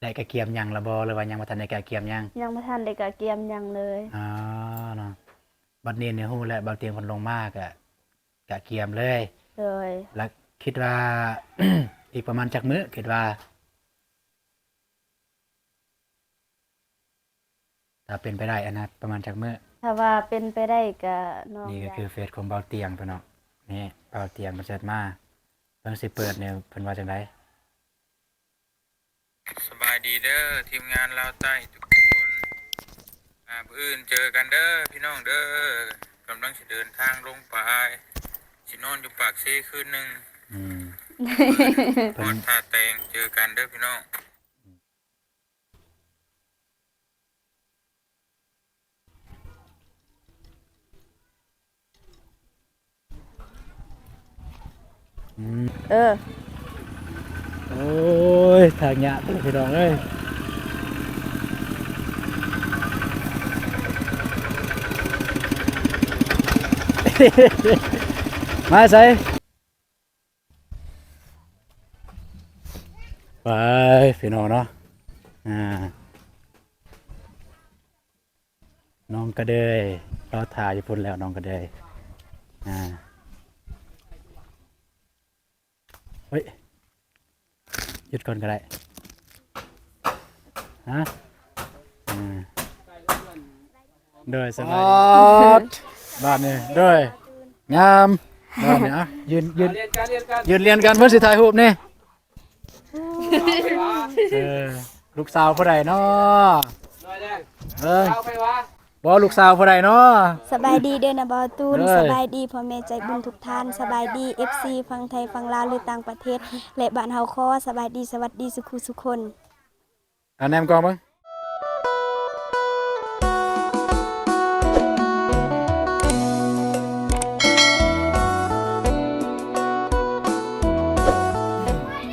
ໄດ້ກະກຽມຫຍັງລະບໍ່ ຫຼືວ່າຍັງບໍ່ທັນໄດ້ກະກຽມຫຍັງ? ຍັງບໍ່ທັນໄດ້ກະກຽມຫຍັງເລີຍ. ອໍ ເນາະ ບັດນີ້ນີ້ຮູ້ແລ້ວ ບ່າວຕຽງເພິ່ນລົງມາກະກະກຽມເລີຍ. ໂດຍ. ລະຄິດວ່າ ອີກປະມານຈັກມື້ ຄິດວ່າ? ຖ້າເປັນໄປໄດ້ຫັ້ນນະ ປະມານຈັກມື້? ຖ້າວ່າເປັນໄປໄດ້ກະນ້ອງ ນີ້ກະຄືເຟສຂອງບ່າວຕຽງ ພີ່ນ້ອງ. ນີ້ບ່າວຕຽງເພິ່ນແຊັດມາ ເບິ່ງຊິເປີດນີ້ ເພິ່ນວ່າຈັ່ງໃດ? ສະບາຍດີເດີ ທີມງານລາວໃຕ້ທຸກຄົນ. ອ່າ ມື້ອື່ນເຈີກັນເດີພີ່ນ້ອງເດີ. ກຳລັງຊິເດີນທາງລົງໄປ ຊິນອນຢູ່ປາກເຊຄືນໜຶ່ງ. ອືມ ຮອດທ່າແຕງ ເຈີກັນເດີພີ່ນ້ອງ. ອືມ ເອີ ໂອ້ຍ ທາງຍາກເດີພີ່ນ້ອງເອີຍ. ມາໃສ? ໄປພີ່ນ້ອງເນາະ. ອ່າ ນ້ອງກະເດີຍ ລໍຖ້າຢູ່ພຸ້ນແລ້ວ ນ້ອງກະເດີຍ. ອ່າ ເຮີ້ຍ ຢຸດກ່ອນກະໄດ້. ຮະ? ອ່າ ໂດຍ ສະບາຍດີ. ບາດນີ້ ໂດຍ ງາມ. ບາດນີ້ ອ່ະ ຢືນ ຢືນ ຢືນລຽນກັນ ເພິ່ນຊິຖ່າຍຮູບນີ້. ເອີ ລູກສາວຜູ້ໃດນໍ? ເອີ ບໍ່ ລູກສາວຜູ້ໃດນໍ? ສະບາຍດີເດີນະບ່າວຕູນ. ເອີ ສະບາຍດີພໍ່ແມ່ໃຈບຸນທຸກທ່ານ. ສະບາຍດີເອັຟຊີຝັ່ງໄທຝັ່ງລາວ ຫຼືຕ່າງປະເທດ ແລະບ້ານເຮົາຂໍສະບາຍດີ ສະຫວັດດີສຸຂູສຸຄົນ. ອ່າ ແນມກ້ອງເບິ່ງ.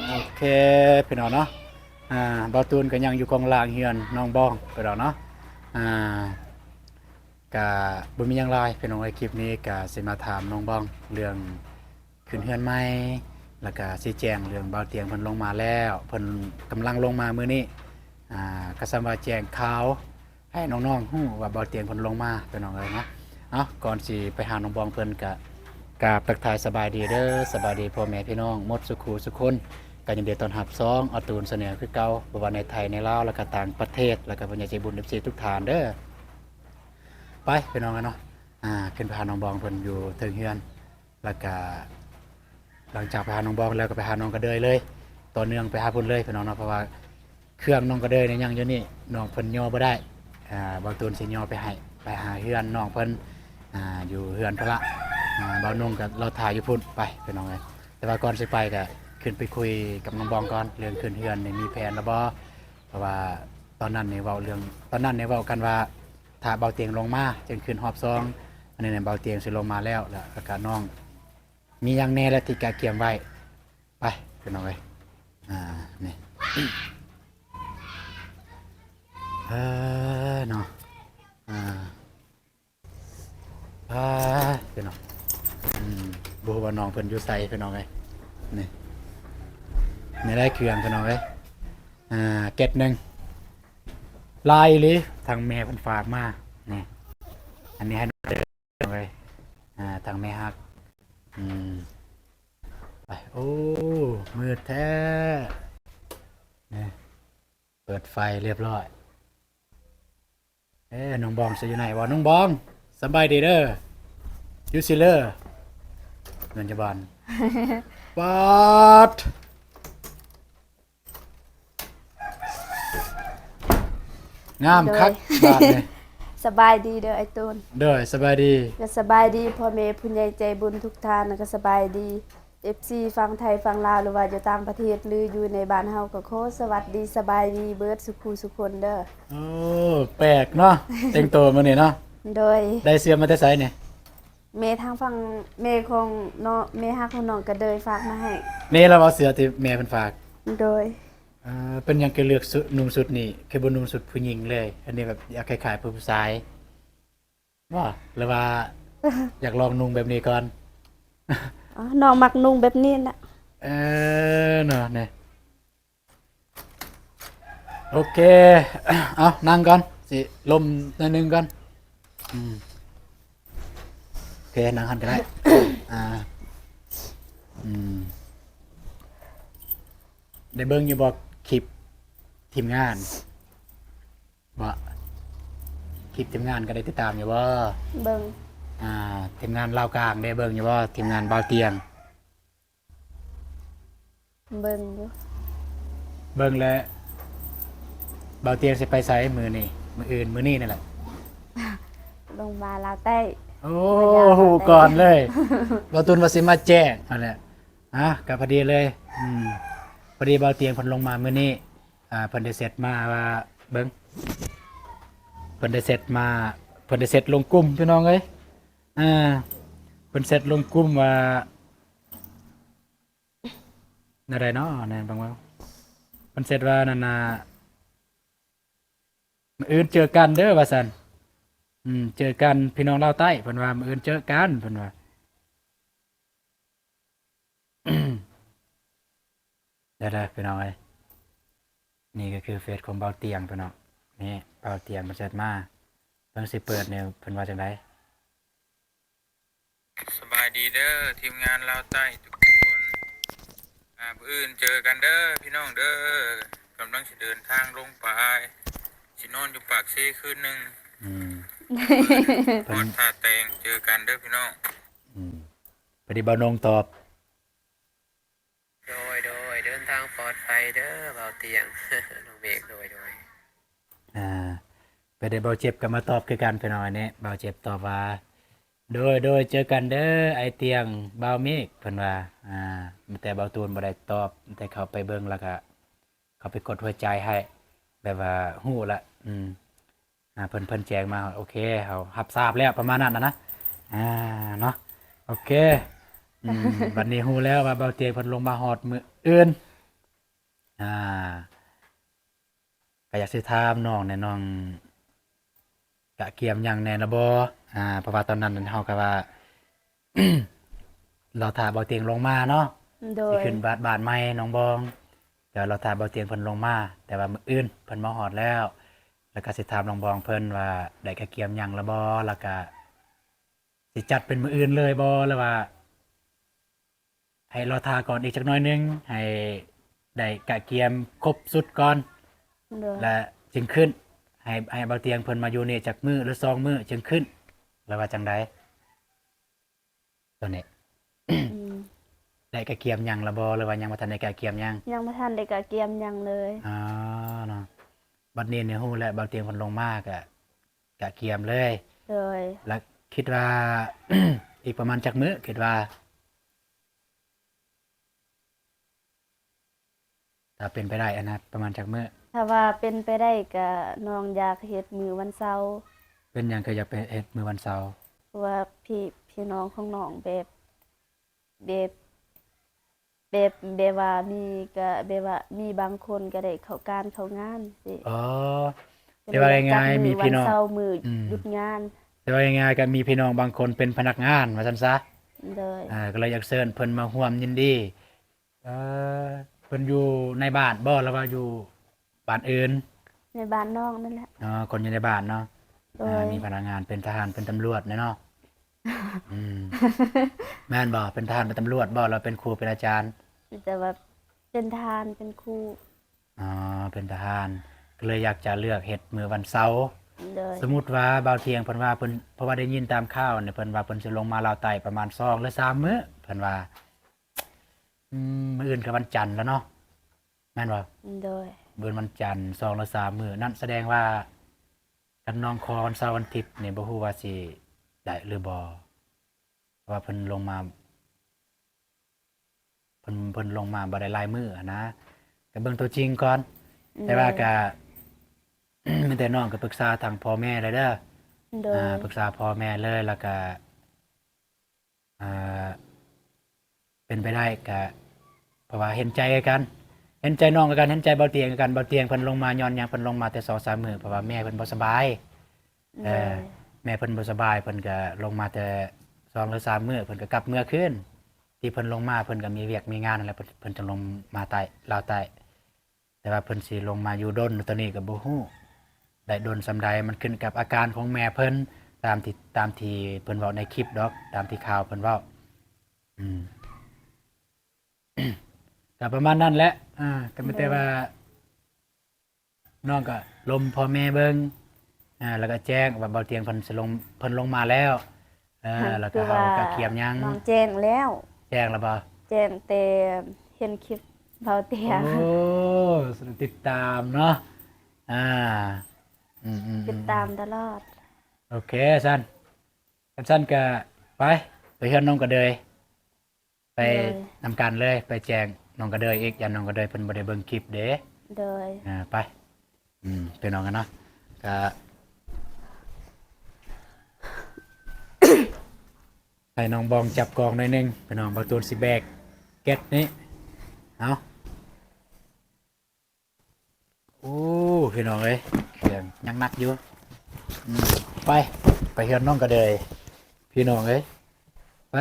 ໂອເຄ ພີ່ນ້ອງເນາະ. ອ່າ ບ່າວຕູນກະຍັງຢູ່ຂ້າງຫຼັງເຮືອນນ້ອງບອງ ພີ່ນ້ອງເນາະ. ອ່າ ກະບໍ່ມີຫຍັງຫຼາຍພີ່ນ້ອງເອີຍ. ຄລິບນີ້ກະຊິມາຖາມນ້ອງບອງເລື່ອງ ຂຶ້ນເຮືອນໃໝ່ ແລ້ວກະຊີ້ແຈງເລື່ອງບ່າວຕຽງເພິ່ນລົງມາແລ້ວ ເພິ່ນກຳລັງລົງມາມື້ນີ້. ອ່າ ກະສ່ຳວ່າແຈ້ງຂ່າວໃຫ້ນ້ອງໆຮູ້ວ່າບ່າວຕຽງເພິ່ນລົງມາ ພີ່ນ້ອງເອີຍເນາະ. ເອົາ ກ່ອນຊິໄປຫານ້ອງບອງເພິ່ນກະກາບທັກທາຍສະບາຍດີເດີ ສະບາຍດີພໍ່ແມ່ພີ່ນ້ອງໝົດສຸຂູສຸຄົນ. ກະຍິນດີຕ້ອນຮັບຊ່ອງອາຕູນແຊນແນວຄືເກົ່າ ບໍ່ວ່າໃນໄທ ໃນລາວ ແລ້ວກະຕ່າງປະເທດ ແລ້ວກະຜູ້ໃຫຍ່ໃຈບຸນເອັຟຊີທຸກທ່ານເດີ. ໄປພີ່ນ້ອງເອີຍເນາະ. ອ່າ ຂຶ້ນໄປຫານ້ອງບອງເພິ່ນຢູ່ເທິງເຮືອນ ແລ້ວກະຫຼັງຈາກໄປຫານ້ອງບອງແລ້ວກະໄປຫານ້ອງກະເດີຍເລີຍ ຕໍ່ເນື່ອງໄປຫາພຸ້ນເລີຍພີ່ນ້ອງເນາະ. ເພາະວ່າເຄື່ອງນ້ອງກະເດີຍນີ້ຍັງຢູ່ນີ້ ນ້ອງເພິ່ນຍໍບໍ່ໄດ້. ອ່າ ບ່າວຕູນຊິຍໍໄປໃຫ້ ໄປຫາເຮືອນນ້ອງເພິ່ນ ອ່າ ຢູ່ເຮືອນພຸ້ນລະ. ອ່າ ບ່າວນຸ່ງກະລໍຖ້າຢູ່ພຸ້ນ. ໄປພີ່ນ້ອງເອີຍ. ແຕ່ວ່າກ່ອນຊິໄປກະຂຶ້ນໄປຄຸຍກັບນ້ອງບອງກ່ອນ ເລື່ອງຂຶ້ນເຮືອນນີ້ມີແຜນລະບໍ່? ເພາະວ່າຕອນນັ້ນນີ້ເວົ້າເລື່ອງ ຕອນນັ້ນນີ້ເວົ້າກັນວ່າ ຖ້າບ່າວຕຽງລົງມາຈຶ່ງຂຶ້ນຮອບສອງ. ອັນນີ້ແມ່ນບ່າວຕຽງຊິລົງມາແລ້ວ ແລ້ວກະນ້ອງມີຫຍັງແດ່ລະທີ່ກະກຽມໄວ້. ໄປພີ່ນ້ອງເອີຍ. ອ່າ ນີ້ ເອີ ເນາະ. ອ່າ ອ່າ ພີ່ນ້ອງ ອືມ ບໍ່ຮູ້ວ່ານ້ອງເພິ່ນຢູ່ໃສພີ່ນ້ອງເອີຍ. ນີ້ ນີ້ໄດ້ເຄື່ອງພີ່ນ້ອງເອີຍ. ອ່າ ເກັດໜຶ່ງ ຫຼາຍອີ່ຫຼີ ທາງແມ່ເພິ່ນຝາກມາ. ນີ້ ອັນນີ້ໃຫ້ນ້ອງເອີຍ. ອ່າ ທາງແມ່ຮັກ. ອືມ ໄປ. ໂອ້ ມືດແທ້. ນີ້ ເປີດໄຟລຽບຮ້ອຍ. ເອີ ນ້ອງບອງຊິຢູ່ໃນບໍ່? ນ້ອງບອງ ສະບາຍດີເດີ. ຢູ່ຊິເລີ ເງິນຈະບອນ ປາດ ງາມຄັກ. ໂດຍ ບາດນີ້ ສະບາຍດີເດີອ້າຍຕູນ. ໂດຍ ສະບາຍດີ ກະສະບາຍດີພໍ່ແມ່ຜູ້ໃຫຍ່ໃຈບຸນທຸກທ່ານ ກະສະບາຍດີ ເອັຟຊີຝັ່ງໄທຝັ່ງລາວ ຫຼືວ່າຢູ່ຕ່າງປະເທດ ຫຼືຢູ່ໃນບ້ານເຮົາ ກະຂໍສະຫວັດດີສະບາຍດີເບີດສຸຂູສຸຄົນເດີ. ໂອ້ ແປກເນາະ ແຕ່ງໂຕມື້ນີ້ເນາະ. ໂດຍ ໄດ້ເສື້ອມາແຕ່ໃສນີ້? ແມ່ທາງຝັ່ງ ແມ່ຂອງນ້ອງ ແມ່ຮັກຂອງນ້ອງກະເດີຍຝາກມາໃຫ້. ນີ້ລະເວົ້າເສື້ອທີ່ແມ່ເພິ່ນຝາກ. ໂດຍ ເປັນຫຍັງຄືເລືອກຊຸດ ນຸ່ງຊຸດນີ້ ຄືບໍ່ນຸ່ງຊຸດຜູ້ຍິງເລີຍ? ອັນນີ້ແບບຢາກຄ້າຍໆຜູ້ຊາຍ. ບໍ່ ຫຼືວ່າ ຢາກລອງນຸ່ງແບບນີ້ກ່ອນ? ອໍ ນ້ອງມັກນຸ່ງແບບນີ້ນະ. ເອີ ເນາະ ນີ້ ເອີ ນີ້ ນີ້ ໂອເຄ ເອົາ ນັ່ງກ່ອນ ຊິລົມໜ້ອຍໜຶ່ງກ່ອນ. ອືມ ໂອເຄ ນັ່ງຫັ້ນກໍໄດ້. ອ່າ ອືມ ໄດ້ເບິ່ງຢູ່ບໍ່ ຄລິບທີມງານ? ບໍ່ ຄລິບທີມງານກໍໄດ້ຕິດຕາມຢູ່ບໍ່? ເບິ່ງ. ອ່າ ທີມງານລາວກາງເດ້ ເບິ່ງຢູ່ບໍ່ ທີມງານບ່າວຕຽງ? ເບິ່ງຢູ່. ເບິ່ງແລ້ວ ບ່າວຕຽງຊິໄປໃສມື້ນີ້? ມື້ອື່ນ ມື້ນີ້ນີ້ແຫຼະ ລົງມາລາວໃຕ້. ໂອ້ ຮູ້ກ່ອນເລີຍ ບ່າວຕຸນວ່າຊິມາແຈ້ງຫັ້ນແຫຼະ. ອ່າ ກໍພໍດີເລີຍ. ອືມ ພໍດີບ່າວຕຽງເພິ່ນລົງມາມື້ນີ້. ອ່າ ເພິ່ນໄດ້ແຊັດມາວ່າ ເບິ່ງ ເພິ່ນໄດ້ແຊັດມາ ເພິ່ນໄດ້ແຊັດລົງກຸ່ມ ພີ່ນ້ອງເອີຍ. ອ່າ ເພິ່ນແຊັດລົງກຸ່ມວ່າ ແນວໃດເນາະ ແນວເບິ່ງວ່າ ເພິ່ນແຊັດວ່ານັ້ນນະ ມື້ອື່ນເຈີກັນເດີ ວ່າຊັ້ນ. ອືມ ເຈີກັນພີ່ນ້ອງລາວໃຕ້ ເພິ່ນວ່າ ມື້ອື່ນເຈີກັນ ເພິ່ນວ່າ. ເດີໆ ພີ່ນ້ອງເອີຍ ນີ້ກໍຄືເຟສຂອງບ່າວຕຽງ ພີ່ນ້ອງ. ນີ້ບ່າວຕຽງເພິ່ນແຊັດມາ ເບິ່ງຊິເປີດນີ້ ເພິ່ນວ່າຈັ່ງໃດ? ສະບາຍດີເດີ ທີມງານລາວໃຕ້ທຸກຄົນ. ອ່າ ມື້ອື່ນເຈີກັນເດີພີ່ນ້ອງເດີ ກຳລັງຊິເດີນທາງລົງໄປ ຊິນອນຢູ່ປາກເຊຄືນໜຶ່ງ. ອືມ ຮອດທ່າແຕງ ເຈີກັນເດີພີ່ນ້ອງ. ອືມ ພໍດີບ່າວນົງຕອບ. ໂດຍ ໂດຍ ເດີນທາງປອດໄພເດີບ່າວຕຽງ ນ້ອງເມກ. ໂດຍ ໂດຍ. ອ່າ ໄປໄດ້ບ່າວເຈັບກໍມາຕອບຄືກັນພີ່ນ້ອງ. ອັນນີ້ບ່າວເຈັບຕອບວ່າ ໂດຍ ໂດຍ ເຈີກັນເດີອ້າຍຕຽງ ບ່າວເມກ ເພິ່ນວ່າ. ອ່າ ແຕ່ບ່າວຕູນບໍ່ໄດ້ຕອບ ແຕ່ເຂົ້າໄປເບິ່ງ ແລ້ວກໍເຂົ້າໄປກົດຫົວໃຈໃຫ້ແບບວ່າຮູ້ລະ. ອືມ ອ່າ ເພິ່ນ ເພິ່ນແຈ້ງມາ ໂອເຄ ເຮົາຮັບຊາບແລ້ວ ປະມານນັ້ນນະ ອ່າ ເນາະ. ໂອເຄ ອືມ ບັດນີ້ຮູ້ແລ້ວວ່າບ່າວຕຽງເພິ່ນລົງມາຮອດມື້ອື່ນ. ອ່າ ກໍຢາກຊິຖາມນ້ອງແດ່ ນ້ອງກະກຽມຫຍັງແດ່ລະບໍ່? ອ່າ ເພາະວ່າຕອນນັ້ນເຮົາກໍວ່າ ລໍຖ້າບ່າວຕຽງລົງມາເນາະ. ໂດຍ. ຊິຂຶ້ນບາດ ບາດໃໝ່ໜອງບອງ ແຕ່ວ່າລໍຖ້າບ່າວຕຽງເພິ່ນລົງມາ ແຕ່ວ່າມື້ອື່ນເພິ່ນມາຮອດແລ້ວ ແລ້ວກໍຊິຖາມນ້ອງບອງເພິ່ນວ່າໄດ້ກະກຽມຫຍັງລະບໍ່ ແລ້ວກະຊິຈັດເປັນມື້ອື່ນເລີຍບໍ່ ຫຼືວ່າໃຫ້ລໍຖ້າກ່ອນອີກຈັກໜ້ອຍໜຶ່ງ ໃຫ້ໄດ້ກະກຽມຄົບຊຸດກ່ອນ. ໂດຍ. ແລ້ວຈຶ່ງຂຶ້ນ ໃຫ້ ໃຫ້ບ່າວຕຽງເພິ່ນມາຢູ່ນີ້ຈັກມື້ ຫຼື ສອງມື້ຈຶ່ງຂຶ້ນ ຫຼືວ່າຈັ່ງໃດ? ຕອນນີ້ ອືມ ໄດ້ກະກຽມຫຍັງລະບໍ່ ຫຼືວ່າຍັງບໍ່ທັນໄດ້ກະກຽມຫຍັງ? ຍັງບໍ່ທັນໄດ້ກະກຽມຫຍັງເລີຍ. ອໍ ເນາະ ບັດນີ້ນີ້ຮູ້ແລ້ວ ບ່າວຕຽງເພິ່ນລົງມາກະກະກຽມເລີຍ. ໂດຍ. ແລ້ວຄິດວ່າ ອີກປະມານຈັກມື້ ຄິດວ່າ? ຖ້າເປັນໄປໄດ້ຫັ້ນນະ ປະມານຈັກມື້? ຖ້າວ່າເປັນໄປໄດ້ກະນ້ອງຢາກເຮັດມື້ວັນເສົາ. ເປັນຫຍັງຄືຢາກໄປເຮັດມື້ວັນເສົາ? ເພາະວ່າພີ່ ພີ່ນ້ອງຂອງນ້ອງແບບ ແບບ ແບບ ແບບວ່າມີ ກະແບບວ່າມີບາງຄົນກະໄດ້ເຂົ້າການເຂົ້າງານຊີ້. ອໍ ແຕ່ວ່າງ່າຍໆ ມີພີ່ນ້ອງ ວັນເສົາມື້ ອືມ ຢຸດງານ. ແຕ່ວ່າງ່າຍໆ ກະມີພີ່ນ້ອງບາງຄົນເປັນພະນັກງານວ່າຊັ້ນຊະ. ໂດຍ. ອ່າ ກໍເລີຍຢາກເຊີນເພິ່ນມາຮ່ວມຍິນດີ. ເອີ ເພິ່ນຢູ່ໃນບ້ານບໍ່ ຫຼືວ່າຢູ່ບ້ານອື່ນ? ໃນບ້ານນ້ອງນັ້ນແຫຼະ. ອໍ ຄົນຢູ່ໃນບ້ານເນາະ. ໂດຍ. ອ່າ ມີພະນັກງານເປັນທະຫານເປັນຕຳຫຼວດແນ່ເນາະ. ອືມ ແມ່ນບໍ່? ເປັນທະຫານເປັນຕຳຫຼວດບໍ່ ຫຼືເປັນຄູເປັນອາຈານ? ມີແຕ່ວ່າເປັນທະຫານເປັນຄູ. ອໍ ເປັນທະຫານ ກໍເລີຍຢາກຈະເລືອກເຮັດມື້ວັນເສົາ. ໂດຍ. ສົມມຸດວ່າບ່າວທຽງເພິ່ນວ່າເພິ່ນ ເພາະວ່າໄດ້ຍິນຕາມຂ່າວນີ້ ເພິ່ນວ່າເພິ່ນຊິລົງມາລາວໃຕ້ປະມານສອງ ຫຼື ສາມມື້ ເພິ່ນວ່າ. ອືມ ມື້ອື່ນກໍວັນຈັນແລ້ວເນາະ ແມ່ນບໍ່? ໂດຍ. ມື້ວັນຈັນ ສອງ ຫຼື ສາມ ມື້ ນັ້ນສະແດງວ່າຄັນນ້ອງຂໍວັນເສົາວັນທິດນີ້ ບໍ່ຮູ້ວ່າຊິໄດ້ຫຼືບໍ່ ເພາະວ່າເພິ່ນລົງມາ ເພິ່ນ ເພິ່ນລົງມາບໍ່ໄດ້ຫຼາຍມື້ຫັ້ນນະ ກໍເບິ່ງຕົວຈິງກ່ອນ. ໂດຍ. ແຕ່ວ່າກໍ ມີແຕ່ນ້ອງກໍປຶກສາທາງພໍ່ແມ່ເລີຍເດີ. ໂດຍ. ອ່າ ປຶກສາພໍ່ແມ່ເລີຍ ແລ້ວກໍ ອ່າ ເປັນໄປໄດ້ກະ ເພາະວ່າເຫັນໃຈຄືກັນ ເຫັນໃຈນ້ອງຄືກັນ ເຫັນໃຈບ່າວຕຽງຄືກັນ. ບ່າວຕຽງເພິ່ນລົງມາຍ້ອນຫຍັງ ເພິ່ນລົງມາແຕ່ສອງສາມມື້ ເພາະວ່າແມ່ເພິ່ນບໍ່ສະບາຍ. ໂດຍ. ເອີ ແມ່ເພິ່ນບໍ່ສະບາຍ ເພິ່ນກະລົງມາແຕ່ສອງ ຫຼື ສາມມື້ ເພິ່ນກະກັບເມືອຄືນ. ທີ່ເພິ່ນລົງມາ ເພິ່ນກະມີວຽກມີງານຫັ້ນແຫຼະ ເພິ່ນ ເພິ່ນຈຶ່ງລົງມາໃຕ້ ລາວໃຕ້. ແ ຕ່ວ່າເພິ່ນຊິລົງມາຢູ່ດົນຕົວນີ້ກໍບໍ່ຮູ້ ໄດ້ດົນສ່ຳໃດ ມັນຂຶ້ນກັບອາການຂອງແມ່ເພິ່ນ ຕາມທີ່ ຕາມທີ່ເພິ່ນເວົ້າໃນຄລິບດອກ ຕາມທີ່ຂ່າວເພິ່ນເວົ້າ. ອືມ ກໍປະມານນັ້ນແຫຼະ ອ່າ ກໍມີແຕ່ວ່າ ນ້ອງກໍລົມພໍ່ແມ່ເບິ່ງ ອ່າ ແລ້ວກໍແຈ້ງວ່າເບົາຕຽງເພິ່ນຊິລົງ ເພິ່ນລົງມາແລ້ວ ເອີ ແລ້ວກໍເຮົາກໍກຽມຫຍັງ ນ້ອງແຈ້ງແລ້ວ ແຈ້ງແລ້ວບໍ່? ແຈ້ງແຕ່ເຫັນຄລິບເບົາຕຽງ. ໂອ້ ຕິດຕາມເນາະ ອ່າ ອືມໆໆ ຕິດຕາມຕະຫຼອດ. ໂອເຄຊັ້ນ ຄັນຊັ້ນກໍໄປ ໄປເຮືອນນ້ອງກະເດີຍ. ໄປ ໂດຍ ນຳກັນເລີຍ ໄປແຈ້ງນ້ອງກະເດີຍອີກ ຢ້ານນ້ອງກະເດີຍເພິ່ນບໍ່ໄດ້ເບິ່ງຄລິບເດ້. ໂດຍ ອ່າ ໄປ ອືມ ພີ່ນ້ອງເນາະ ກະໃຫ້ນ້ອງບອງຈັບກ້ອງໜ້ອຍໜຶ່ງ ພີ່ນ້ອງ ບ່າວຕູນຊິແບກແກັດນີ້ ເອົາ. ໂອ້ ພີ່ນ້ອງເອີຍ ເຄື່ອງຍັງໜັກຢູ່. ອືມ ໄປ ໄປເຮືອນນ້ອງກະເດີຍ ພີ່ນ້ອງເອີຍ ໄປ.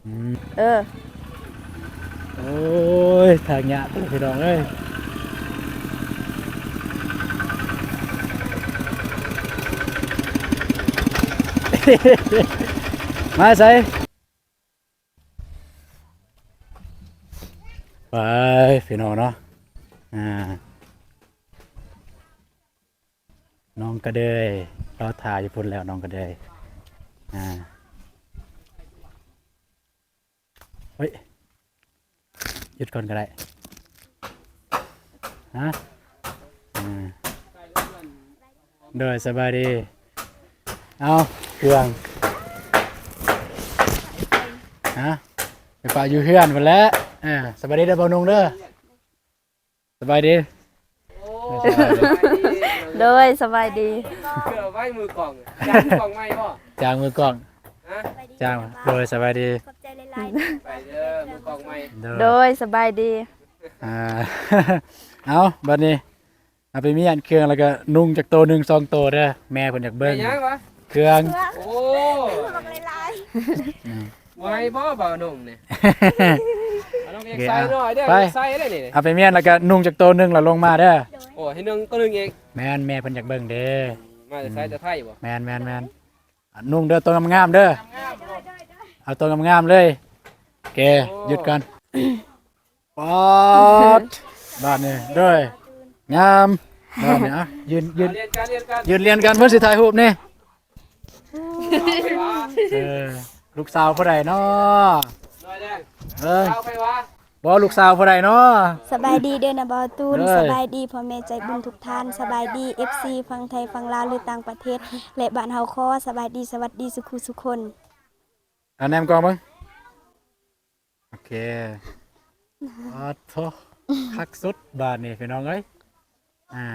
ອືມ ເອີ ໂອ້ຍ ທາງຍາກ ພີ່ນ້ອງເອີຍ. ມາໃສ? ໄປ ພີ່ນ້ອງເນາະ ອ່າ ນ້ອງກະເດີຍ ລໍຖ້າຢູ່ພຸ້ນແລ້ວ ນ້ອງກະເດີຍ ອ່າ ເຮີ້ຍ ຢຸດກ່ອນກໍໄດ້ ຮະ ອ່າ ໂດຍ ສະບາຍດີ ເອົາ ເຄື່ອງ ຮະ ໄປຝາກຢູ່ເຮືອນພຸ້ນແຫຼະ ເອີ ສະບາຍດີເດີ ບ່າວນຸ່ງເດີ. ສະບາຍດີ ໂອ້ ສະບາຍດີ ໂດຍ ສະບາຍດີ ເກືອໄວ້ມືກ້ອງ ຈ້າງມືກ້ອງໃໝ່ບໍ່? ຈ້າງມືກ້ອງ ຮະ ຈ້າງ ໂດຍ ສະບາຍດີ ຂອບໃຈຫຼາຍໆ ໄປເດີ ມືກ້ອງໃໝ່ ໂດຍ ໂດຍ ສະບາຍດີ ອ່າ ເອົາ ບັດນີ້ ເອົາໄປມ້ຽນເຄື່ອງ ແລ້ວກໍນຸ່ງຈັກໂຕໜຶ່ງສອງໂຕເດີ ແມ່ເພິ່ນຢາກເບິ່ງ ແມ່ຫຍັງວະ? ເຄື່ອງ ໂອ້ ອືມ ບໍ່ໃຫ້ບໍ່ບ່າວນຸ່ງນີ້ ເອົາລົງເອກໃສ່ໜ້ອຍເດີ ໃສ່ເດ້ນີ້ ເອົາໄປມ້ຽນແລ້ວກະນຸ່ງຈັກໂຕໜຶ່ງແລ້ວລົງມາເດີ. ໂອ້ ໃຫ້ນຸ່ງໂຕໜຶ່ງເອກ ແມ່ນ ແມ່ເພິ່ນຢາກເບິ່ງເດ້. ອືມ ມາແຕ່ໃສ ອືມ ແຕ່ໄທບໍ່? ແມ່ນໆໆ ອະ ນຸ່ງເດີ ໂຕງາມໆເດີ ງາມໆ ເອົາໂຕງາມໆເລີຍ. ໂອເຄ ໂອ້ ຢຸດກ່ອນ. ປາດ ບາດນີ້ເດີ ງາມ ບາດນີ້ ອ່ະ ຢືນ ຢືນ ຢືນລຽນກັນ ເພິ່ນຊິຖ່າຍຮູບນີ້. ເອີ ລູກສາວຜູ້ໃດນໍ? ເອີ ບໍ່ ລູກສາວຜູ້ໃດນໍ? ສະບາຍດີເດີນະບ່າວຕູນ ເອີ ສະບາຍດີພໍ່ແມ່ໃຈບຸນທຸກທ່ານ ສະບາຍດີເອັຟຊີຝັ່ງໄທຝັ່ງລາວ ຫຼື ຕ່າງປະເທດ ແລະ ບ້ານເຮົາຂໍ ສະບາຍດີ ສະຫວັດດີສຸຂູສຸຄົນ. ອ່າ ແນມກ້ອງເບິ່ງ. ໂອເຄ ອາໂທ ຄັກສຸດບາດນີ້ພີ່ນ້ອງເອີຍ ອ່າ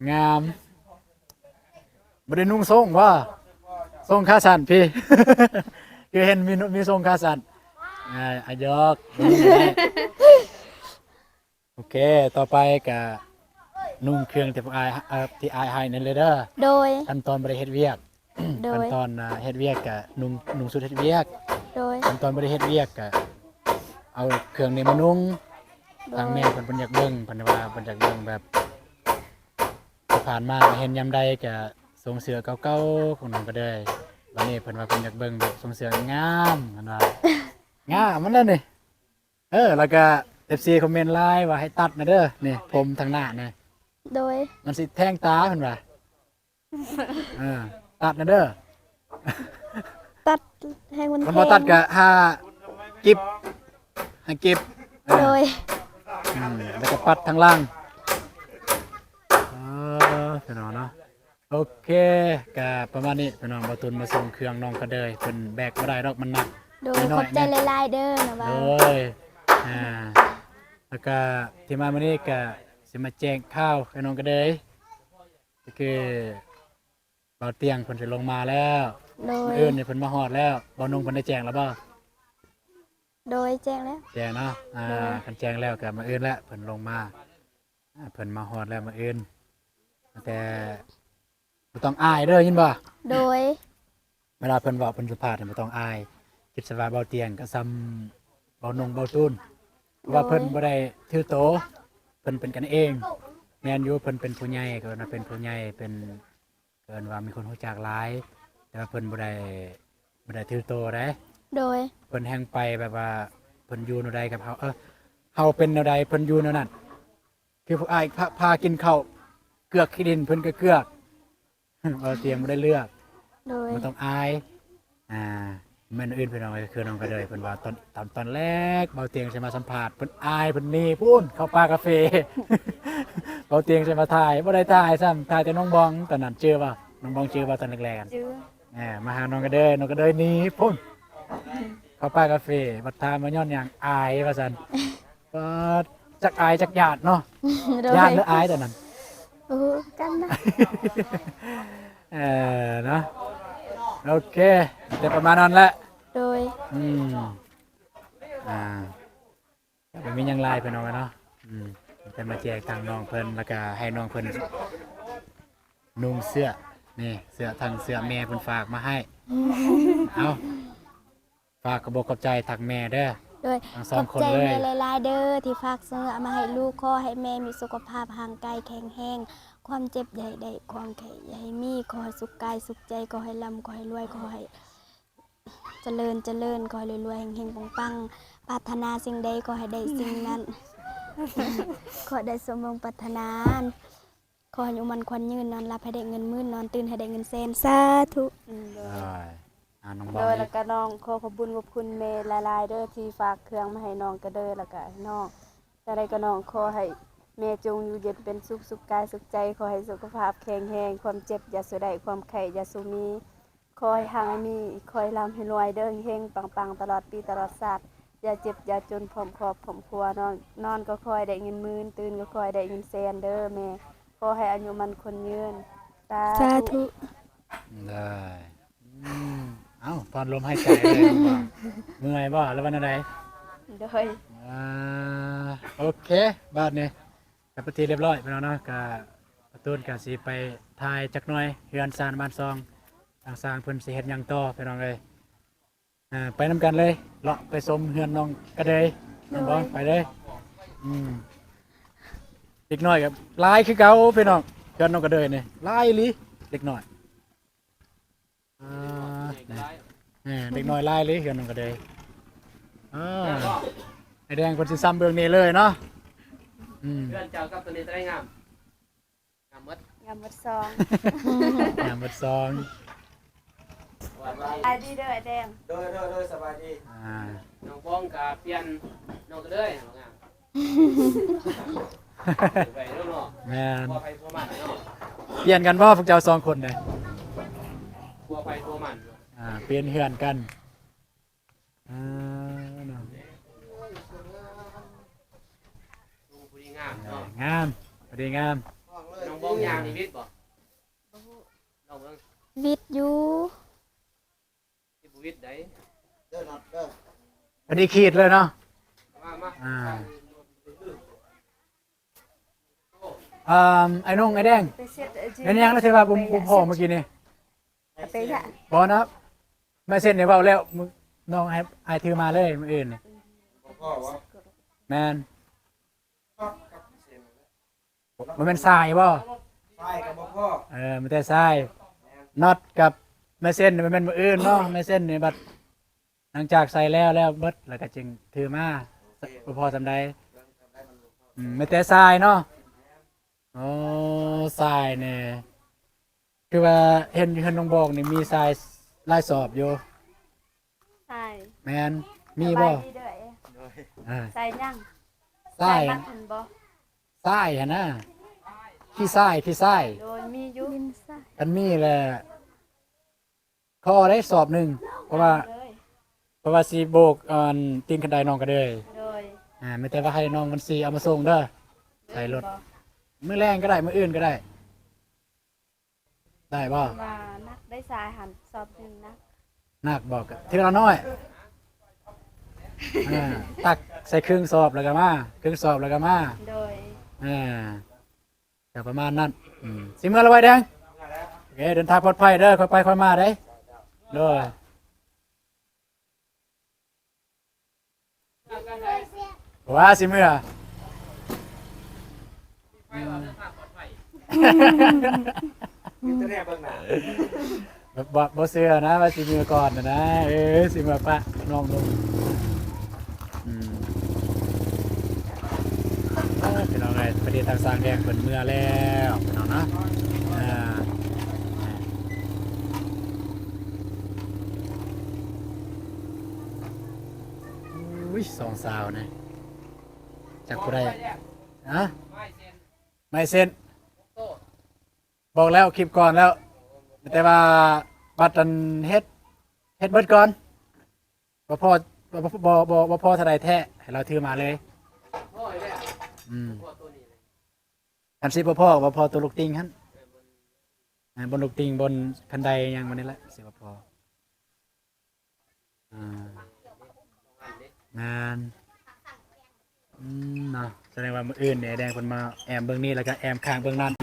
ງາມ. ບໍ່ໄດ້ນຸ່ງສົ້ງບໍ່? ສົ້ງຂາສັ້ນພີ້ ຄືເຫັນມີ ມີສົ້ງຂາສັ້ນ. ອ່າ ອາ ຢອກ. ໂອເຄ ຕໍ່ໄປກະນຸ່ງເຄື່ອງທີ່ພວກອ້າຍ ເອີ ທີ່ອ້າຍໃຫ້ນັ້ນເລີຍເດີ. ໂດຍ ຂັ້ນຕອນບໍ່ໄດ້ເຮັດວຽກ. ໂດຍ ຂັ້ນຕອນ ອ່າ ເຮັດວຽກກະນຸ່ງ ນຸ່ງຊຸດເຮັດວຽກ. ໂດຍ ຂັ້ນຕອນບໍ່ໄດ້ເຮັດວຽກກະເອົາເຄື່ອງນີ້ມານຸ່ງ. ໂດຍ ທາງແມ່ເພິ່ນ ເພິ່ນຢາກເບິ່ງ ເພິ່ນວ່າເພິ່ນຢາກເບິ່ງແບບ ທີ່ຜ່ານມາເຫັນຍາມໃດກະຊົງເສື້ອເກົ່າໆຂອງນ້ອງກະເດີຍ. ບາດນີ້ເພິ່ນວ່າເພິ່ນຢາກເບິ່ງແບບຊົງເສື້ອງາມ ເພິ່ນວ່າ ງາມມັນແຫຼະນີ້. ເອີ ແລ້ວກະເອັຟຊີຄອມເມັນຫຼາຍວ່າໃຫ້ຕັດນະເດີ ນີ້ ຜົມທາງໜ້ານີ້. ໂດຍ ມັນຊິແທງຕາເພິ່ນວ່າ. ເອີ ຕັດນະເດີ ຕັດໃຫ້ມັນ ຄັນບໍ່ຕັດກະຫາກິບ ຫາກິບ. ເອີ ໂດຍ ອືມ ແລ້ວກະປັດທາງຫຼັງ. ເອີ ພີ່ນ້ອງເນາະ ໂອເຄ ກະປະມານນີ້ພີ່ນ້ອງ. ບ່າວຕຸນມາສົ່ງເຄື່ອງນ້ອງກະເດີຍ ເພິ່ນແບກບໍ່ໄດ້ດອກ ມັນໜັກ. ໂດຍ ຂອບໃຈຫຼາຍໆເດີນະບ່າວ. ໂດຍ ອ່າ ແລ້ວກະທີ່ມາມື້ນີ້ກະຊິມາແຈ້ງຂ່າວໃຫ້ນ້ອງກະເດີຍ ກໍຄືບ່າວຕຽງເພິ່ນຊິລົງມາແລ້ວ. ໂດຍ ມື້ອື່ນນີ້ເພິ່ນມາຮອດແລ້ວ. ບ່າວນຸ່ງເພິ່ນໄດ້ແຈ້ງແລ້ວບໍ່? ໂດຍ ແຈ້ງແລ້ວ. ແຈ້ງເນາະ ອ່າ ໂດຍ ຄັນແຈ້ງແລ້ວກໍມື້ອື່ນແຫຼະເພິ່ນລົງມາ. ອ່າ ເພິ່ນມາຮອດແລ້ວມື້ອື່ນ ແຕ່ບໍ່ຕ້ອງອາຍເດີ ຍິນບໍ່? ໂດຍ ເວລາເພິ່ນເວົ້າເພິ່ນສຳພາດນີ້ບໍ່ຕ້ອງອາຍ ຄິດຊະວ່າເບົາຕຽງກໍສ່ຳເບົານົງເບົາຕູນ ເພາະວ່າ ໂດຍ ເພິ່ນບໍ່ໄດ້ຖືໂຕ ເພິ່ນເປັນກັນເອງ. ແມ່ນຢູ່ ເພິ່ນເປັນຜູ້ໃຫຍ່ ກໍເອີ້ນວ່າເປັນຜູ້ໃຫຍ່ ເປັນ ເອີ້ນວ່າມີຄົນຮູ້ຈັກຫຼາຍ ແຕ່ວ່າເພິ່ນບໍ່ໄດ້ ບໍ່ໄດ້ຖືໂຕໃດ. ໂດຍ ເພິ່ນແຮ່ງໄປແບບວ່າ ເພິ່ນຢູ່ແນວໃດກັບເຮົາ ເອີ ເຮົາເປັນແນວໃດ ເພິ່ນຢູ່ແນວນັ້ນ ຄືພວກອ້າຍພາ ພາກິນເຂົ້າເກືອກຂີ້ດິນ ເພິ່ນກໍເກືອກ ເວົ້າຕຽງບໍ່ໄດ້ເລືອກ. ໂດຍ ບໍ່ຕ້ອງອາຍ. ອ່າ ແມ່ນອື່ນພີ່ນ້ອງເອີຍ ຄືນ້ອງກະເດີຍເພິ່ນວ່າ ຕອນ ຕອນ ຕອນແລກເບົາຕຽງຊິມາສຳພາດ ເພິ່ນອາຍ ເພິ່ນໜີພຸ້ນ ເຂົ້າປ່າກາເຟ ເບົາຕຽງຊິມາຖ່າຍ ບໍ່ໄດ້ຖ່າຍຊ້ຳ ຖ່າຍແຕ່ນ້ອງບອງ. ຕອນນັ້ນຈື່ບໍ່? ນ້ອງບອງຈື່ບໍ່ຕອນແລກໆ? ຈື່ ແໝ ມາຫານ້ອງກະເດີຍ ນ້ອງກະເດີຍໜີພຸ້ນ ເຂົ້າປ່າກາເຟ ບັດຖາມວ່າຍ້ອນຫຍັງ ອາຍວ່າຊັ້ນ. ປາດ ຈັກອາຍຈັກຢ້ານເນາະ. ໂດຍ ຢ້ານຫຼືອາຍຕອນນັ້ນ? ບໍ່ຮູ້ຄືກັນນະ. ເອີ ເນາະ ໂອເຄ ແຕ່ປະມານນັ້ນແຫຼະ. ໂດຍ ອືມ ອ່າ ກໍບໍ່ມີຫຍັງຫຼາຍພີ່ນ້ອງເນາະ. ອືມ ແຕ່ມາແຈກທາງນ້ອງເພິ່ນ ແລ້ວກໍໃຫ້ນ້ອງເພິ່ນນຸ່ງເສື້ອ ນີ້ ເສື້ອ ທັງເສື້ອແມ່ເພິ່ນຝາກມາໃຫ້. ເອົາ ຝາກຂອບອົກຂອບໃຈທາງແມ່ເດີ. ໂດຍ ທັງສອງຄົນເລີຍ ຂອບໃຈແມ່ຫຼາຍໆເດີ ທີ່ຝາກເສື້ອມາໃຫ້ລູກ. ຂໍໃຫ້ແມ່ມີສຸຂະພາບຮ່າງກາຍແຂງແຮງ ຄວາມເຈັບຢ່າໃຫ້ໄດ້ ຄວາມໄຂ້ຢ່າໃຫ້ມີ. ຂໍໃຫ້ສຸກກາຍສຸກໃຈ ຂໍໃຫ້ລ່ຳ ຂໍໃຫ້ລວຍ ຂໍໃຫ້ຈະເລີນ ຈະເລີນ ຂໍໃຫ້ລວຍໆ ເຮັງໆ ປັງໆ ປາດຖະໜາສິ່ງໃດ ຂໍໃຫ້ໄດ້ສິ່ງນັ້ນ ຂໍໃຫ້ໄດ້ສົມຫວັງປາດຖະໜາ. ຂໍໃຫ້ອາຍຸໝັ້ນຂວັນຍືນ ນອນຫຼັບໃຫ້ໄດ້ເງິນໝື່ນ ນອນຕື່ນໃຫ້ໄດ້ເງິນແສນ ສາທຸ. ອືມ ໂດຍ ໂດຍ ອ່າ ນ້ອງບອງ ໂດຍ ອີກ ແລ້ວກະນ້ອງຂໍຂອບບຸນຂອບຄຸນແມ່ຫຼາຍໆເດີ ທີ່ຝາກເຄື່ອງມາໃຫ້ນ້ອງກະເດີຍ ແລ້ວກະໃຫ້ນ້ອງ. ຈັ່ງໃດກະນ້ອງຂໍໃຫ້ແມ່ຈົ່ງຢູ່ເຢັນເປັນສຸກ ສຸກກາຍສຸກໃຈ ຂໍໃຫ້ສຸຂະພາບແຂງແຮງ ຄວາມເຈັບຢ່າສູ່ໄດ້ ຄວາມໄຂ້ຢ່າສູ່ມີ. ຂໍໃຫ້ຮັ່ງໃຫ້ມີ ຂໍໃຫ້ລ່ຳໃຫ້ລວຍເດີ ເຮັງໆ ປັງໆ ຕະຫຼອດປີຕະຫຼອດຊາດ ຢ່າເຈັບຢ່າຈົນ ພ້ອມຄອບພ້ອມຄົວ. ນອນ ນອນກໍຂໍໃຫ້ໄດ້ເງິນໝື່ນ ຕື່ນກໍຂໍໃຫ້ໄດ້ເງິນແສນເດີແມ່. ຂໍໃຫ້ອາຍຸໝັ້ນຂວັນຍືນ ສາ ສາທຸ ທຸ. ໄດ້ ອືມ ເອົ້າ ຜ່ອນລົມຫາຍໃຈເລີຍ. ເມື່ອຍບໍ່ ຫຼືວ່າແນວໃດ? ໂດຍ ອ່າ ໂອເຄ ບາດນີ້ ກັບເປັນທີ່ຮຽບຮ້ອຍພີ່ນ້ອງເນາະ. ກະປະຕູນກະຊິໄປຖ່າຍຈັກໜ່ອຍ ເຮືອນຊານບ້ານຊ່ອງ ທາງຊ່າງເພິ່ນຊິເຮັດຫຍັງຕໍ່ພີ່ນ້ອງເອີຍ. ອ່າ ໄປນຳກັນເລີຍ ເລາະໄປຊົມເຮືອນນ້ອງກະເດີຍ. ໂດຍ ແມ່ນບໍ່? ໄປເລີຍ. ອືມ ເດັກນ້ອຍກໍຫຼາຍຄືເກົ່າພີ່ນ້ອງ ເຮືອນນ້ອງກະເດີຍນີ້ຫຼາຍອີ່ຫຼີ ເດັກນ້ອຍ. ອ່າ ເດັກນ້ອຍຫຼາຍເລີຍ ເຮືອນນ້ອງກະເດີຍ. ອ່າ ໄອ້ແດງເພິ່ນຊິຊຳເບິ່ງນີ້ເລີຍເນາະ. ອືມ ເຮືອນເຈົ້າກັບຕົວນີ້ຕົວໃດງາມ? ງາມໝົດ ງາມໝົດສອງ ງາມໝົດສອງ. ສະບາຍດີເດີອ້າຍແດງ. ໂດຍ ໂດຍ ໂດຍ ສະບາຍດີ. ອ່າ ນ້ອງບອງກະປ່ຽນນ້ອງກະເດີຍງາມ. ໄປເນາະ. ແມ່ນ ຜົວໃຜຜົວມັນເນາະ. ປ່ຽນກັນບໍ່ພວກເຈົ້າສອງຄົນເດ້? ຜົວໃຜຜົວມັນ. ອ່າ ປ່ຽນເຮືອນກັນ. ອ່າ ເນາະ ຜູ້ດີງາມເນາະ. ງາມ ຜູ້ດີງາມ. ນ້ອງບອງຍ່າງນີ້ວິດບໍ່? ບໍ່ຮູ້ ລອງເບິ່ງ. ວິດຢູ່. ທີ່ບໍ່ວິດໃດ. ອັນນີ້ຂີດເລີຍເນາະ. ມາ ມາ ອ່າ ເອີ່ມ ອ້າຍນົງ ອ້າຍແດງ ໄປເຊັດ ແມ່ນຫຍັງລະທີ່ວ່າບໍ່ ບໍ່ພໍ້ມື້ກີ້ນີ້? ໄປຫຍັງ? ບໍ່ນະ ໄມ້ເຊັດນີ້ເວົ້າແລ້ວ ນ້ອງໃຫ້ອ້າຍຖືມາເລີຍມື້ອື່ນນີ້. ບໍ່ພໍ້ບໍ່? ແມ່ນ. ບໍ່ແມ່ນຊາຍບໍ່? ຊາຍກໍບໍ່ພໍ້. ເອີ ມີແຕ່ຊາຍ. ແມ່ນ. ນັອດກັບໄມ້ເຊັດນີ້ແມ່ນມື້ອື່ນເນາະ. ໄມ້ເຊັດນີ້ບັດ ຫຼັງຈາກໃສ່ແລ້ວ ແລ້ວເບິດ ແລ້ວກໍຈຶ່ງຖືມາ. ໂອເຄ ບໍ່ພໍ້ສ່ຳໃດ. ອືມ ມີແຕ່ຊາຍເນາະ. ອໍ ຊາຍນີ້ ຄືວ່າເຫັນຢູ່ເຮືອນນ້ອງບອງນີ້ມີຊາຍຫຼາຍສອບຢູ່. ຊາຍ. ແມ່ນ. ມີບໍ່? ສະບາຍດີເດີ. ໂດຍ. ອ່າ ຊາຍຫຍັງ? ຊາຍ. ຊາຍມັດຫັ້ນບໍ່? ຊາຍຫັ້ນນະ. ຂີ້ຊາຍ ຂີ້ຊາຍ. ໂດຍ ມີຢູ່. ຄັນມີແລ້ວ ຂໍໄດ້ສອບໜຶ່ງ ເພາະວ່າ ເລີຍ ເພາະວ່າຊິໂບກ ອັນ ຕີນຄັນໄດນ້ອງກະເດີຍ. ໂດຍ. ອ່າ ມີແຕ່ວ່າໃຫ້ນ້ອງມັນຊີເອົາມາສົ່ງເດີ. ໃສ່ລົດ. ມື້ແລງກໍໄດ້ ມື້ອື່ນກໍໄດ້. ໄດ້ບໍ່? ວ່າໜັກໄດ້ຊາຍຫັ້ນ ສອບໜຶ່ງໜັກ. ໜັກບໍ່? ກະເທື່ອລະໜ້ອຍ. ເອີ ຕັກໃສ່ເຄິ່ງສອບແລ້ວກໍມາ ເຄິ່ງສອບແລ້ວກໍມາ. ໂດຍ. ເອີ ກໍປະມານນັ້ນ. ອືມ ຊິເມືອແລ້ວໄວແດງ? ໂອເຄ ເດີນທາງປອດໄພເດີ ຄ່ອຍໄປຄ່ອຍມາເດ້. ໂດຍ. ວ່າຊິເມືອ ມີແຕ່ແນວເບິ່ງໜ້າ ບໍ່ ບໍ່ເຊື່ອນະວ່າຊິເມືອກ່ອນນະ. ເອີ ຊິເມືອປະນ້ອງໜຸ່ມ. ອືມ ເອີ ພີ່ນ້ອງເອີຍ ປະເດດທາງສາງແດງເພິ່ນເມືອແລ້ວ ພີ່ນ້ອງເນາະ. ອ່າ ອຸ້ຍ ສອງສາວນີ້ ຈັກຜູ້ໃດ? ຮະ? ໄມ້ເຊັນ ບອກແລ້ວຄລິບກ່ອນແລ້ວ ແຕ່ວ່າບັດອັນເຮັດ ເຮັດເບິດກ່ອນ ບໍ່ພໍ ບໍ່ ບໍ່ ບໍ່ ບໍ່ພໍເທົ່າໃດແທ້ ໃຫ້ລາວຖືມາເລີຍ. ອືມ ຄັນຊິບໍ່ພໍ ບໍ່ພໍຕົວລູກຕິ່ງຫັ້ນ ອ່າ ບົນລູກຕິ່ງ ບົນຄັນໄດຫຍັງມັນນີ້ແຫຼະ ຊິບໍ່ພໍ. ອ່າ ແມ່ນ ອືມ ເນາະ ສະແດງວ່າມື້ອື່ນນີ້ ແດງເພິ່ນມາແອມເບິ່ງນີ້ ແລ້ວກໍແອມຂ້າງເບິ່ງນັ້ນ.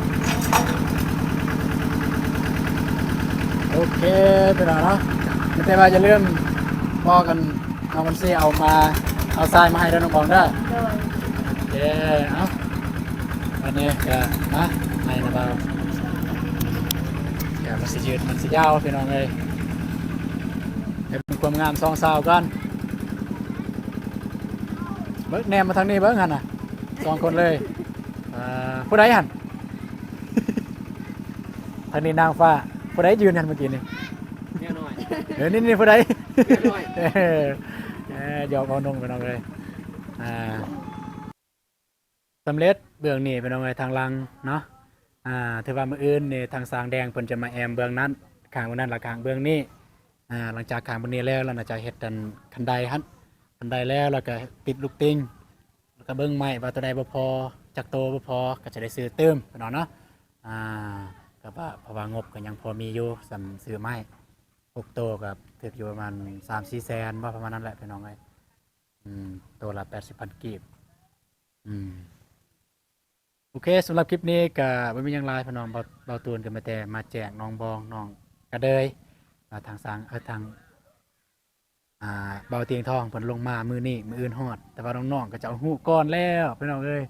ໂອເຄ ພີ່ນ້ອງເນາະ ແຕ່ວ່າຢ່າລືມບອກກັນ ນ້ອງມັນຊິເອົາມາ ເອົາຊາຍມາໃຫ້ເດີ ນ້ອງບອງເດີ. ໂດຍ. ໂອເຄ ເອົາ ອັນນີ້ກໍມາໃຫ້ນະບ່າວ ແກມັນຊິຍືດມັນຊິຍາວ ພີ່ນ້ອງເອີຍ. ໃຫ້ເບິ່ງຄວາມງາມສອງສາວກ່ອນ ເບິ່ງ ແນມມາທາງນີ້ເບິ່ງຫັ້ນນະ ສອງຄົນເລີຍ. ອ່າ ຜູ້ໃດຫັ້ນ? ທາງນີ້ນາງຟ້າ ຜູ້ໃດຢືນຫັ້ນເມື່ອກີ້ນີ້? ເມຍນ້ອຍ. ເອີ ນີ້ ນີ້ຜູ້ໃດ? ເມຍນ້ອຍ. ເອີ ເອີ ຢອກເວົ້າໜຸ່ມ ພີ່ນ້ອງເອີຍ. ອ່າ ສຳເລັດເບື້ອງນີ້ ພີ່ນ້ອງເອີຍ ທາງຫຼັງເນາະ. ອ່າ ຖືວ່າມື້ອື່ນນີ້ທາງຊ່າງແດງເພິ່ນຈະມາແອມເບື້ອງນັ້ນ ຂ້າງເບື້ອງນັ້ນ ແລະ ຂ້າງເບື້ອງນີ້. ອ່າ ຫຼັງຈາກຂ້າງເບື້ອງນີ້ແລ້ວ ລະໜ້າຈະເຮັດອັນຄັນໄດຫັ້ນ ຄັນໄດແລ້ວ ລະກະຕິດລູກຕິ່ງ ລະກະເບິ່ງໄມ້ວ່າໂຕໃດບໍ່ພໍ ຈັກໂຕບໍ່ພໍ ກະຈະໄດ້ຊື້ຕື່ມ ພີ່ນ້ອງເນາະ. ອ່າ ກະວ່າ ເພາະວ່າງົບກະຍັງພໍມີຢູ່ ສ່ຳຊື້ໄມ້ ຫົກໂຕກະຖືກຢູ່ປະມານສາມສີ່ແສນບໍ່ ປະມານນັ້ນແຫຼະ ພີ່ນ້ອງເອີຍ. ອືມ ໂຕລະແປດສິບພັນກີບ. ອືມ ໂອເຄ ສຳລັບຄລິບນີ້ກະບໍ່ມີຫຍັງຫຼາຍ ພີ່ນ້ອງ. ເບົາ ເບົາຕູນກະມີແຕ່ມາແຈ້ງນ້ອງບອງ ນ້ອງກະເດີຍ ວ່າທາງຊ່າງ ເອີ ທາງ ອ່າ ເບົາຕຽງທອງເພິ່ນລົງມາມື້ນີ້ ມື້ອື່ນຮອດ ແຕ່ວ່ານ້ອງໆກະຈະເອົາຮູ້ກ່ອນແລ້ວ ພີ່ນ້ອງເອີຍ.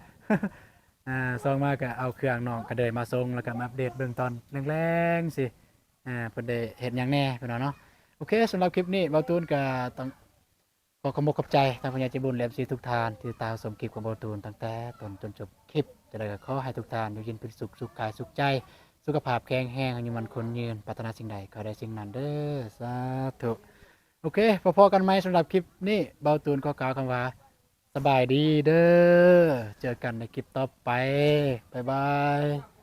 ອ່າ ຊ່ອງມາກະເອົາເຄື່ອງນ້ອງກະເດີຍມາສົ່ງ ລະກະມາອັບເດດເບິ່ງຕອນແລງໆ ຊິ ອ່າ ເພິ່ນໄດ້ເຮັດຫຍັງແດ່ ພີ່ນ້ອງເນາະ. ໂອເຄ ສຳລັບຄລິບນີ້ ເບົາຕູນກະຕ້ອງ ຂໍຂອບອົກຂອບໃຈທາງຜູ້ໃຫຍ່ໃຈບຸນ ແລະ ເອັຟຊີ ທຸກທ່ານທີ່ຕິດຕາມຊົມຄລິບຂອງເບົາຕູນຕັ້ງແຕ່ຕົ້ນຈົນຈົບຄລິບ. ຈັ່ງໃດກໍຂໍໃຫ້ທຸກທ່ານຢູ່ເຢັນເປັນສຸກ ສຸກກາຍສຸກໃຈ ສຸຂະພາບແຂງແຮງ ອາຍຸໝັ້ນຂວັນຍືນ ປາດຖະໜາສິ່ງໃດຂໍໃຫ້ໄດ້ສິ່ງນັ້ນເດີ ສາທຸ. ໂອເຄ ພໍ້ກັນໃໝ່ ສຳລັບຄລິບນີ້ ເບົາຕູນຂໍກ່າວຄຳວ່າ ສະບາຍດີເດີ ເຈີກັນໃນຄລິບຕໍ່ໄປ ບາຍບາຍ.